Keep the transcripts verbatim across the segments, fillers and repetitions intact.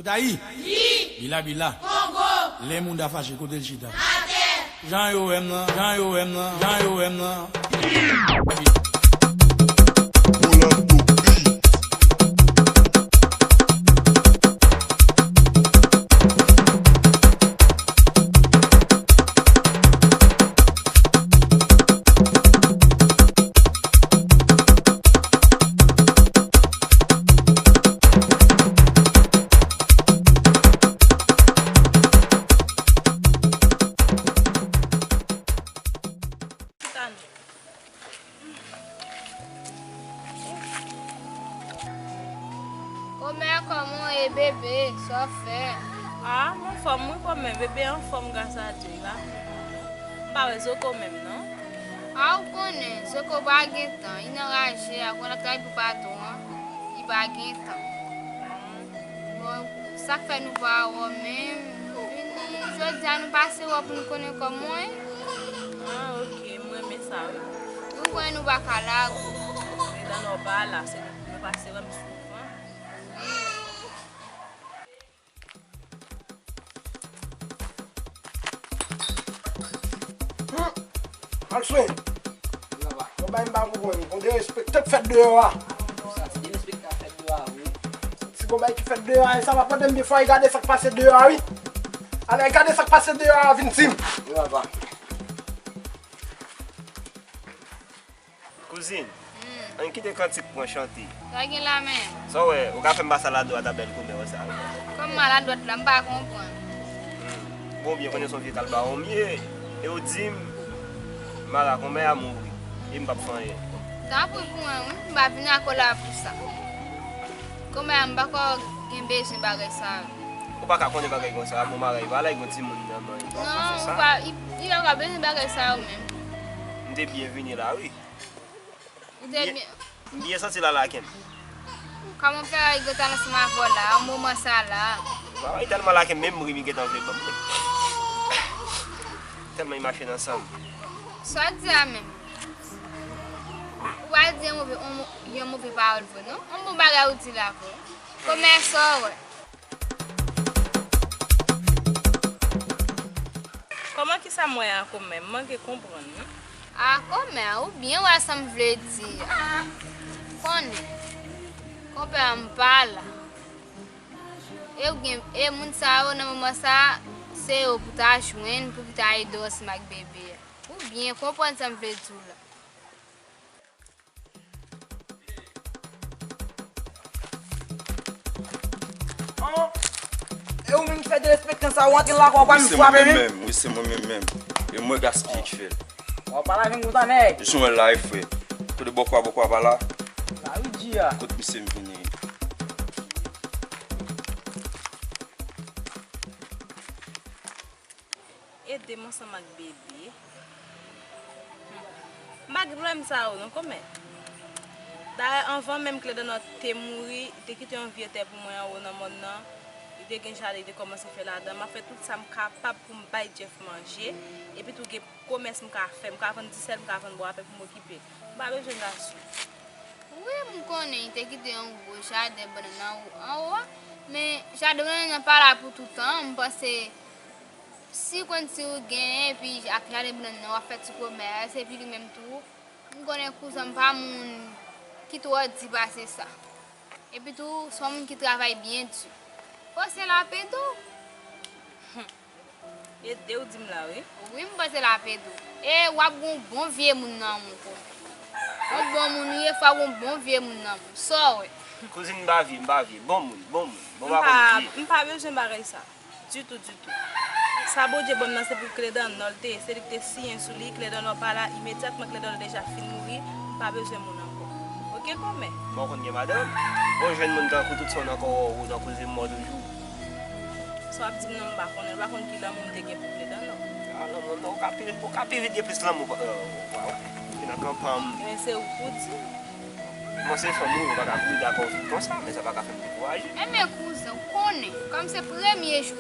Dayi. Bila bila. Kongo. Lè moun ta fache, kote l chita? Atè. Jan yo wè m nan, jan yo wè m nan, jan yo wè m nan. Kòmè, kòman w ye, bebe? Sa w fè? Ah, m anfòm wi, kòmè. Bebe anfòm, gras a Dye la. M pa wè Zoko menm, non. Ah, ou konnen, Zoko pa gen tan. Li nan raje a, konn l ap travay pou patwon an. Li pa gen tan. Bon, sa k fè nou pa wè w menm? Vini jodi a, nou pase wè w pou nou konnen kòman w ye. Ah, ok, m renmen sa, wi. Nou konnen nou pa ka lage w. Wi, dan nò pa la, se nou pase wè m souvan. Wi. Al swen. Yon bagay m pa konprann. Gon derespektan k fèt deyò a. Sa, se derespektan k fèt deyò a, wi. Si gon bagay ki fèt deyò a, e sa pa pandan m gen fwa e gade sa k pase deyò a, wi. Alè, gade sa k pase deyò a, vin di m. Wi, papa. Kouzin, ann kite kantik pran chante. Sa gen la menm? Sa w wè, ou ka fè m pase aladwat a bèl kòmè sa. Kòman aladwat la, m pa konprann. Hmm. Bon, byen konnen se yon vye kalbawon m ye, e ou di m, mara kòmè a mouri, e m p ap fè anyen. Tanpri pou mwen, wi, m pa vin ak w la pou sa. Kòmè a, m pako gen bezwen bagay sa yo. Ou pa ka konnen bagay konsa, bon, mara, li pa lage yon timoun nan men, li pa ka fè sa. Non, ou pa, li, li pa ka bezwen bagay sa yo menm. M te byen vini la, wi. Ou te byen, byen. M byen santi l a lake m. Kòman Ferrari gentan ansanm avè w la, an moman sa la? Bagay tèlman lake m, menm ri m gentan vle ban m. Tèlman li mache nan san m. Sa w di a menm? Ou pa di yon move, yon mo-, yon move pawòl vre, non? Yon bon bagay ou di la vre. Kòmè sa w wè? Kòman kisa m wè a kòmè? M manke konprann, wi. A kòmè, ou byen wè sa m vle di a. Konnen. Konpè a m pa la. E ou gen, e moun sa yo nan moman sa, se yo pou ta jwenn, pou ki ta ede w ansanm ak bebe a. Ou byen konprann sa m vle di w la. Oh, e ou menm ki fè derespektan sa, ou antre lakay ou pa menm frape menm? Wi, se mwen menm, wi, se mwen menm menm. E mwen gaspiye ki fè l. W ap pale avè m konsa, nèg? Jan w wè l la, wi, frè. Kote bòkò a, bòkò a pa la? La wi, G A. Kot misye m vini? Ede m ansanm ak bebe. Hmm. M pa gen pwoblèm sa yo non, kòmè. Dayè, anvan menm Kledannò te mouri, li te kite yon vye tè pou mwen anwo nan mòn nan. Li te gen jaden, li te kòmanse fè ladan. M ap fè tout sa m kapab pou m bay Jeff manje. Epi tou gen komès m ka fè. M ka vann disèl, m ka vann bò a pèp pou m okipe. M pa bezwen gason. Wi, m konnen li te kite yon gwo jaden bannann anwo, anwo a. Men jaden bannann nan pa la pou toutan. M panse si konn si ou genyen, epi ak jaden bannann nan, w ap fè ti komès, epi li menm tou, m konnen kouzen m pa moun ki twò di pase sa. Epi tou, se yon moun ki travay byen di. Panse l ap ede w. Ede w di m la, wi. Wi, m panse l ap ede w. E w ap gon bon vye moun nan men w, kòmè. Yon bon moun ou ye, fò w gon bon vye moun nan men w. Sa w wè? Kouzin, m pa vye, m pa vye. Bon moun, bon moun. Bon, m pa konn vye. M pa bezwen bagay sa. Ditou, ditou. Sa Bondye ban m nan, se pou Kledannò l te ye. Se li ki te siyen sou li. Kledannò pa la, imedyatman Kledannò deja fin mouri, m pa bezwen moun ankò. Oke, kòmè? Bon, ou konn gen madanm? Bon, jwenn moun tankou tout sa w nan kò w, ou nan koze m mò toujou. Sa w ap di m nan, m pa konnen. M pa konn ki lanmou m te gen pou Kledannò. A, lanmou, non, ou ka pi, ou ka pi vit gen plis lanmou, euh, waw. Ki nan kanpan m. Men se ou k pou di. Bon, se fanm ou, ou pa ka vin dakò vit konsa, men sa pa ka fè m dekouraje. Enben, kouzen, ou konnen, kòm se premye jou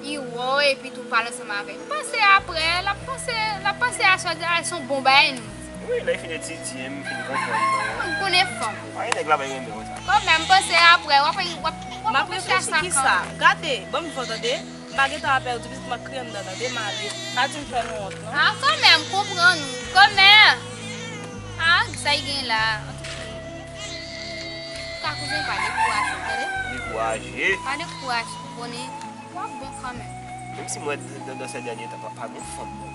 li wè w epi tou pale ansanm avè l, m panse apre, l ap panse, l ap panse a sa, a se yon bon bagay nou di. Wi, lè l fin etidye, m fin konprann, non. M konnen fanm. Pa gen nèg la pa renmen konsa. Kòmè, m panse apre, w ap, w ap, w ap M ap reflechi kisa? Gade, ban m di w tande, m pa gentan ap pèdi pitit m ap kriye anndan, tande, m ale. Pa di m fè nou wont, non. Ah, kòmè, m konprann ou. Kòmè! Ah, sa y gen la? Antouka, kouzen, pa dekouraje, tande? Dekouraje? Pa dekouraje, konnen w ap bon kanmenm. Menm si m wè nan, nan sèt dènye tan, pa, pa gen fanm, non.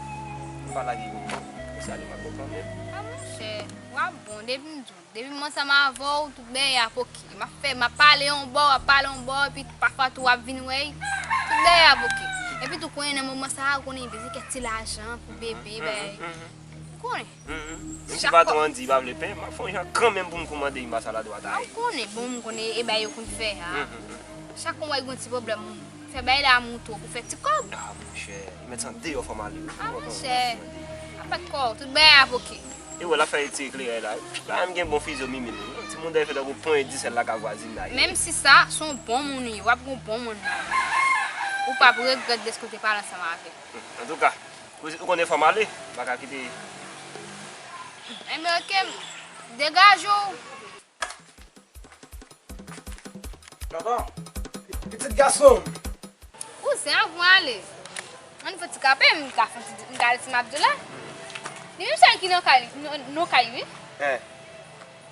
M pa lage yon fanm. Konsa li pa bon kanmenm. Ah, monchè, w ap bon, depi m di w. Depi m ansanm avè w, tout bagay ap oke. M ap fè, m ap pale yon bò, w ap pale yon bò, epi pafwa tou w ap vin wè y. Tout bagay ap oke. Epi tou konnen nan moman sa a, ou konnen bezwen kèk ti lajan pou bebe, bagay. Ou konnen. Menm si patwon an di li pa vle pen, m ap fè yon jan kanmenm pou m kòmande y, m pase aladwat a y. Ou konnen, bon, m konnen e bagay yo konn fè a. Chak kon wè y gon ti pwoblèm, fè bagay la moun twòp, ou fè ti kòb. Ah, monchè, li mèt san deyò fò m ale wi. Ah, monchè, a pa t kò w, tout bagay ap oke. E wè l ap fè ti eklerè la. La menm gen bon fizo mimi nou. Timoun dèyè fè tankou pwen disèl la ka vwazin la ye. Menm si sa, se yon bon moun ou ye, w ap gon bon moun nan. Ou p ap regrèt dèske w te pale ansanm avè l. Antouka, ou, ou konnen fò m ale, m pa ka kite. Enben oke, degaje w. Tonton, pitit gason m. Kouzen, anvan w ale, ann fè ti kanpe, m ka fè ti, m gade si m ap di la. Li menm sèl ki nan kay, nan, nan kay, wi.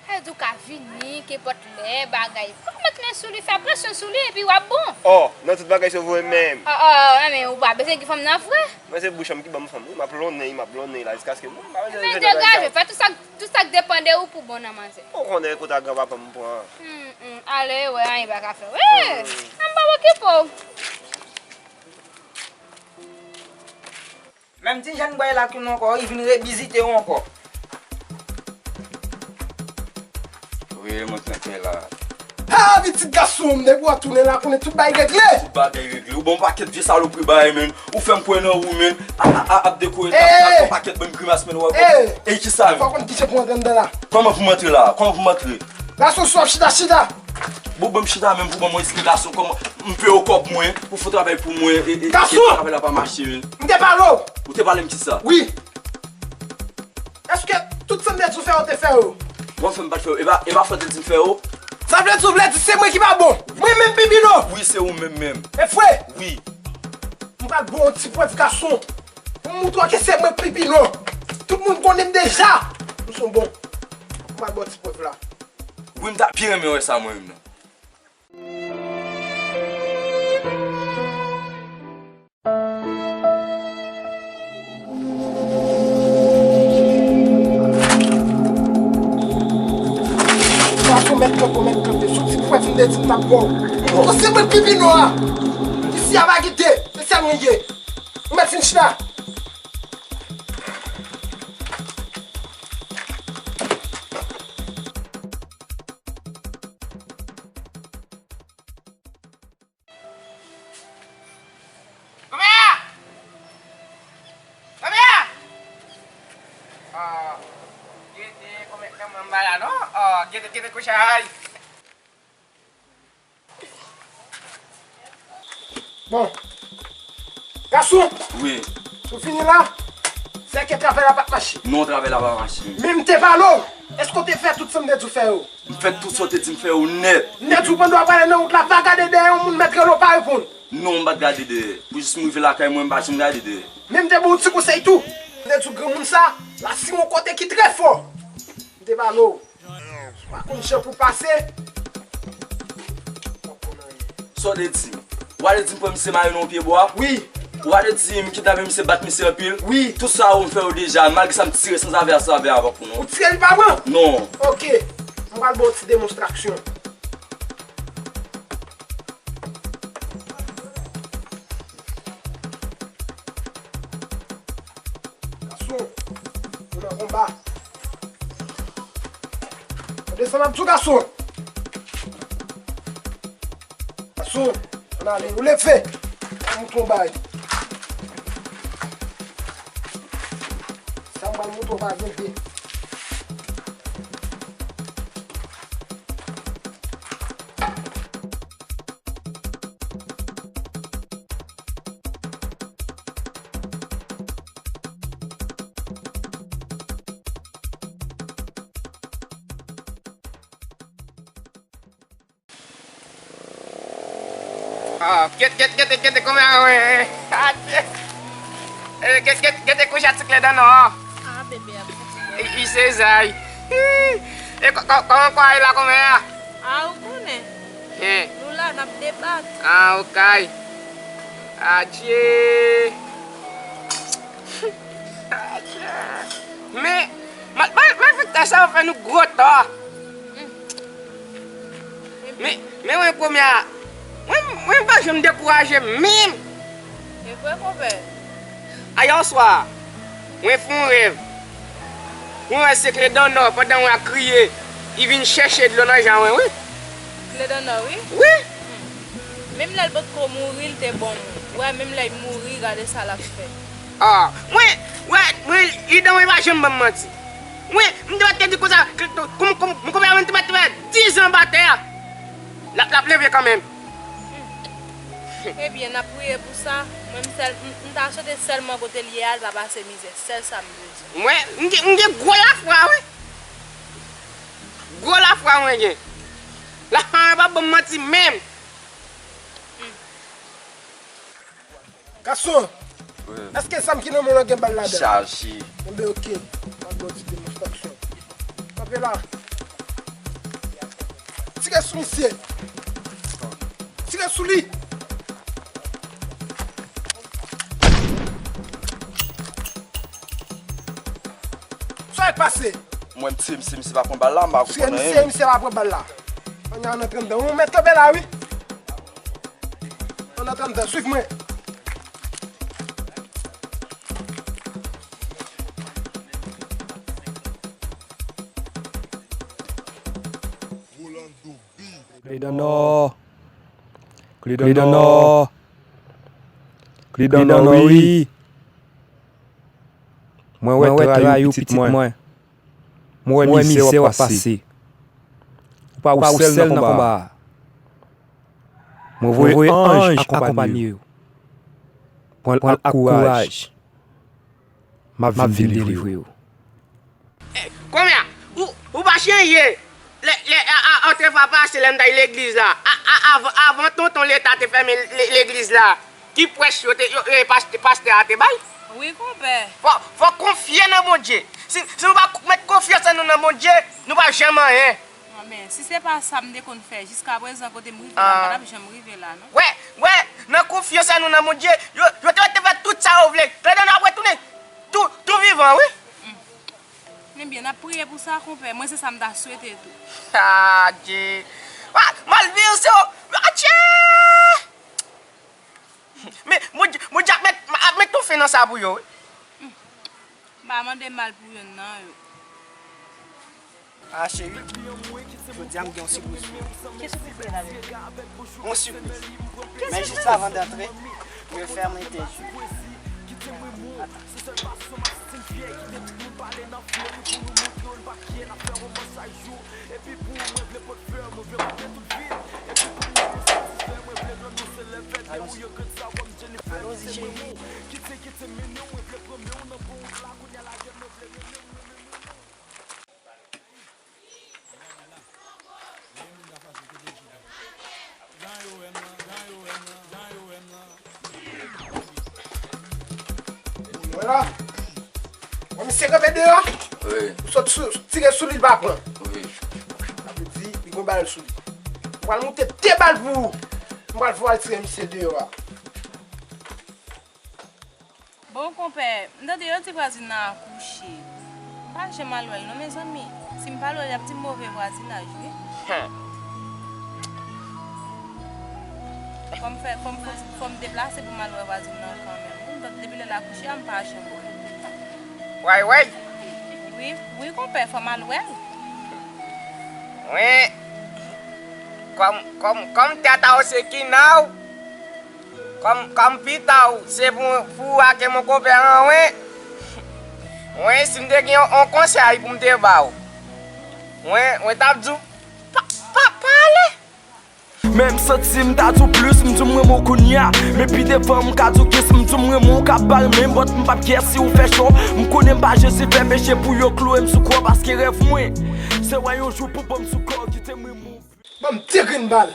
Sa vle di w ka vini, kenpòt lè, bagay. Fòk w met men sou li, fè presyon sou li, epi w ap bon. Oh, nan tout bagay se ou voye menm. Oh, oh, oh, men ou pa bezwen gen fanm nan vre. Mwen se bouch an m ki ban m fanm, wi, m ap lonnen, m ap lonnen la, jiskaske m pa bezwen jwenn nan bagay sa. Men degaje, fè tout sa, tout sa k depann de ou pou bon nan manzè. Ou konnen kote granpapa m pran. Hmm, hmm, ale, wè, anyen pa ka fè. Wi, m p ap okipe w. Menm ti jèn bòy la tounen ankò, li vin revizite w ankò. Wi, mwen tranke la. Ha, pitit gason m, depi w ap tounen la, konnen tout bagay regle. Tout bagay regle. Ou bon pakèt vye salopri bagay, menn. Ou fè m kwè nan ou, menn. A, a, a, ap dekore, ap, ap fè yon pakèt bann grimas, menn, ou wè. Ey, kisa, menn? Fò w konn kijan pou antre anndan la. Kòman pou m antre la? Kòman pou m antre? Gason, si w ap chita, chita. Bon, ban m chita menm pou ban mwen esplikasyon kòman m peye w kòb mwen, pou fè travay pou mwen, e, e, e travay la pa mache, menn. M te pale w. Ou te pale m kisa? Wi. Èske tout sa m te di w fè, ou te fè yo? Bon, fè m pa t fè yo. E pa, e pa fò w te di m fè yo? Sa vle di, ou vle di se mwen ki pa bon? Mwen menm, Pipino? Wi, se ou menm, menm. E vre? Wi. M pral ba w yon ti prèv, gason. Pou m montre w ke se mwen k pi pilon. Tout moun konnen m deja. M son bon. M pral ba w ti prèv la. Wi, m ta byen renmen wè sa mwen menm nan. Gason, mèt kanpe, mèt kanpe. Sou ti prèv m te di m t ap ba w. Bon, se mwen k pi pilon a. Isi a pa gen de. Se sèl mwen ye. Ou mèt vin chita. Kòmè a! Kòmè a! Ah, gen, gen kòmè nan mwen anba la, non? Ah, gen, gen kouchay. Bon. Gason! Wi. Ou fini la? Se ke travay la pa t mache? Non, travay la pa mache. Men m te pale w. Èske w te fè tout sa m te di w fè yo? M fè tout sa w te di m fè yo nèt. M te di w pandan w ap pale nan wout la, pa gade dèyè yon moun mèt rele w pa reponn. Non, m pa t gade dèyè. Pou jis m rive lakay mwen, m pa janm gade dèyè. Men m te ba w ti konsèy tou. M te di w granmoun sa, l asire yon kote ki trè fò. M te pale w. Pa konn jan pou pase. Sa w te di m? Ou pa te di m pran misye mare nan yon pye bwa? Wi. Ou pa te di m kidnape misye, bat misye anpil? Wi. Tout sa yo m fè yo deja, malgre sa m tire sanzave a sanzave a pa pou non. Ou tire li pa pran? Non. Oke. M pral ba w ti demonstrasyon. Gason, nou nan konba. Desann ap tou, gason. Gason, ann ale, ou leve. Mwen montre w bagay. Sa mwen montre w pa gen de. Ah, kete, kete, kete, kete, kòman, wi. Adye. Eh, kete, kete, kete, kouche a ti kle dan non. Ah, bebe, ap fati. I, i se zay. E kò-, kò-, kòman kwa e la kòman a? Ah, ou konnen. Hein. Nou la, n ap debat. Ah, okay. Adye. Adye. Men, mal, mal, malfektè sa yo fè nou gwo tò. Men, men mwen premye a, mwen, mwen pa janm dekouraje menm. E vre, konpè. Ayè oswa, mwen fè yon rèv. Mwen wè se Kledonò, pandan mwen ap kriye, li vin chèche dlo nan jan mwen, wi. Kledonò, wi? Wi. Hmm. Menm lè l potko mouri, l te bon moun. Ou wè, menm lè l mouri, gade sa l ap fè. Ah, mwen, wè, mwen, Kledonò pa janm ban m manti. Mwen, m te mèt te di konsa, kòm, kòm, mwen konpè mwen te mèt te fè diz an anba tè a. L ap, l ap leve kanmenm. Hmm. Ebyen, n ap priye pou sa. Mwen, m sèl, m, m ta swete sèlman kote l ye a, l pa pase mizè. Sèl sa m bezwen. Mwen, m gen, m gen gwo lafwa, wi. Gwo lafwa mwen gen. Lafwa mwen p ap ban m manti menm. Gason, wi, èske zam ki nan men w lan gen bal ladan l? Chaje. Enben, oke. M ap ba w ti demonstraksyon. Kanpe la. Tire sou misye. Tire sou li. Sa k pase? Mwen, m tiye misye, misye pa pran bal la, m pa konprann anyen. Tiye misye, misye pa pran bal la. Ann, ann antre anndan. Ou mèt kanpe la, wi. Ann antre anndan, swiv mwen. Kledonò. Kledonò. Kledonò, wi. Mwen wè trayi w, pitit mwen. Mwen wè mizè w ap pase. Ou pa ou sèl nan konba a. Mwen voye anj akonpanye w. Pran l ak kouraj. M ap vin delivre w. Eh, kòmè a, ou, ou pa chanje. Lè, lè, a, a, antre fwa pase, lè m t al legliz la. A, a, avan, avan tonton Leta te fèmen le-, legliz la, ki prèch yo te, yo, yo, pastè, pastè a te bay? Wi, konpè. Fò, fò konfye nan Bondye. Si, si nou pa k-, met konfyans an nou nan Bondye, nou p ap janm anyen. Anben, si se pa sa m te konn fè, jiskaprezan kote m rive la, m pa t ap janm rive la, non. Wè, wè, nan konfyans an nou nan Bondye, yo, yo te, te fè tout sa yo vle. Kledonò ap retounen. Tou, tou vivan, wi. Mm. Ebyen, n ap priye pou sa, konpè. Mwen, se sa m ta swete tou. Adye. Ah, m al vire se yo. Adye! Men, Bondye, Bondye ap met, ap met yon fen nan sa pou yo, wi. M pa mande mal pou youn nan yo. Ah, cheri, jodi a m gen yon sipriz pou ou. Ki sipriz li la, bebe? Yon sipriz. Men jis avan d antre, m fèmen entèvyou. Atan. Alonzi. Alonzi, cheri. Wè la. Wè misye kanpe deyò. Wi. Ou sot sou, tire sou li, li pa pran. Wi. Sa vle di, li gon bal sou li. M pral moute de bal pou ou. M pral fè w al tire misye deyò a. Bon, konpè, m tande yo di vwazin nan akouche. M pa janm al wè l non, mezanmi. Si m pa al wè l, y ap di m move vwazinaj, wi. Fò m fè, fò m, fò m, fò m deplase pou m al wè vwazin nan kanmenm. M tande depi lè l akouche a, m pa janm wè l. Way, way. Wi, wi, konpè, fò m al wè l. Wi. Kòm, kòm, kòm tèt a w se kinaw, Kòm, kòm pita w, se pou, pou ou ake mon konpè an, wen. Wen, si m te gen yon, yon konsèy pou m te ba w. Wen, wen t ap di w, pa, pa, pale. Men m santi m ta di w plis, m di w m renmen w kounye a. Men pi devan m ka di w kis, m di w m renmen w, w ka pa renmen m, but m p ap care si w fè cho. M konnen m pa Jezi fè peche pou yo kloure m sou kwa, paske rèv mwen se wè yon jou pou ban m sou kò, kite m remove. Ban m de grenn bal.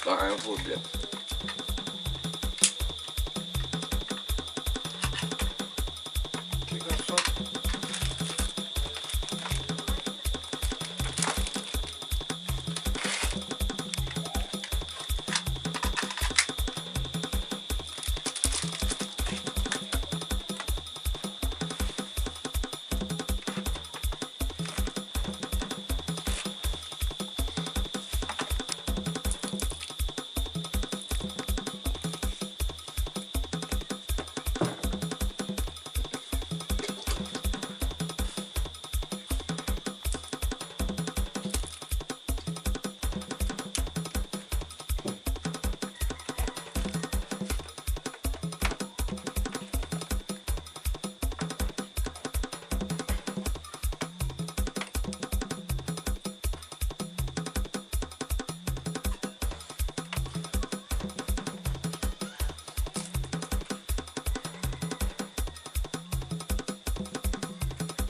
Pa gen pwoblèm.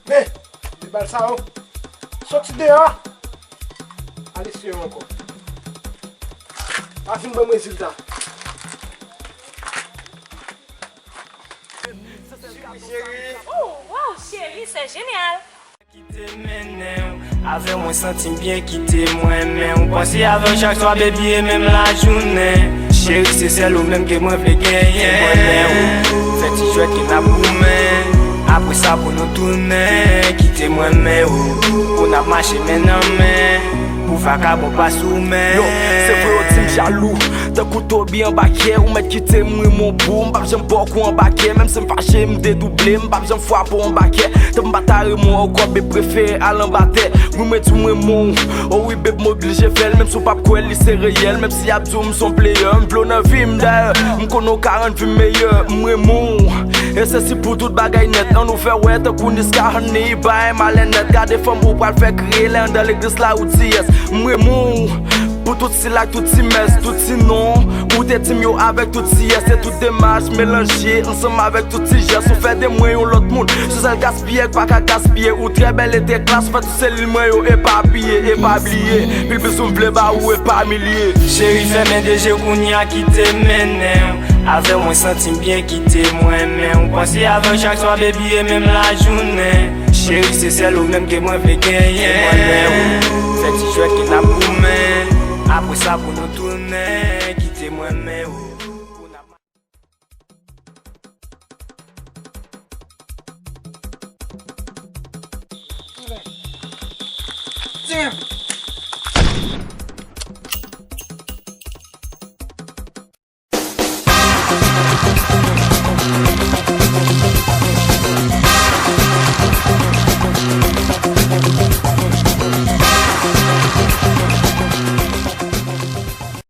Men, de bal sa yo. Soti deyò. Al eseye ankò. Pa fin ban m rezilta. Oh, wow, chérie, c'est génial. Kite mennen w avè mwen, santi m byen, kite mwen men w. Panse avè w chak swa, baby, e menm lajounen. Cheri, se sèl ou menm ke mwen vle genyen. Mwen men w, fè ti jwèt ke n ap goumen. Apre sa, pou nou tounen, kite mwen men w. Pou n ap mache men nan men. Pou vakabon pa sou men. Yo, se vre yo di m jalou. Tankou Toby anba kè, ou mèt kite m renmen w pou m p ap janm ba w kou anba kè. Menm si m fache, m dedouble, m p ap janm frape w anba kè. Tank m pa ta renmen w ankò, babe, prefere al anba tè. Wi, mwen di w m renmen w. O wi, babe, m oblije fè l. Menm si w p ap kwè l, li se reyèl. Menm si y ap di w m se yon player, m vle w nan vi m dayè. M konnen w ka rann vi m meyè. M renmen w. E se si pou tout bagay nèt. Ann ouvè wè tankou Niska, honey, bay malè nèt. Gade fanm ou pral fè kriye lè anndan legliz la ou di yès. M renmen w. Pou tout sila, tout ti mès, tout ti non. Ou te di m yo avèk tout ti yès. Se tout demach melanje ansanm avèk tout ti jès. Ou fè de mwen yon lòt moun. Se sèl gaspiyè k pa ka gaspiye. Ou trè bèl e trè klas. Ou fè tout selil mwen yo epapiye, epa bliye. Pil plis ou m vle ba ou epa milye. Cheri, fèmen de je w kounye a, kite m mennen w. Avè w mwen santi m byen, kite mwen men w. Panse avè w chak swa, baby, e menm lajounen. Cheri, se sèl ou menm ke mwen vle genyen. Mwen men w. Fè ti jwèt ke n ap goumen. Apre sa, pou nou tounen, kite mwen men w.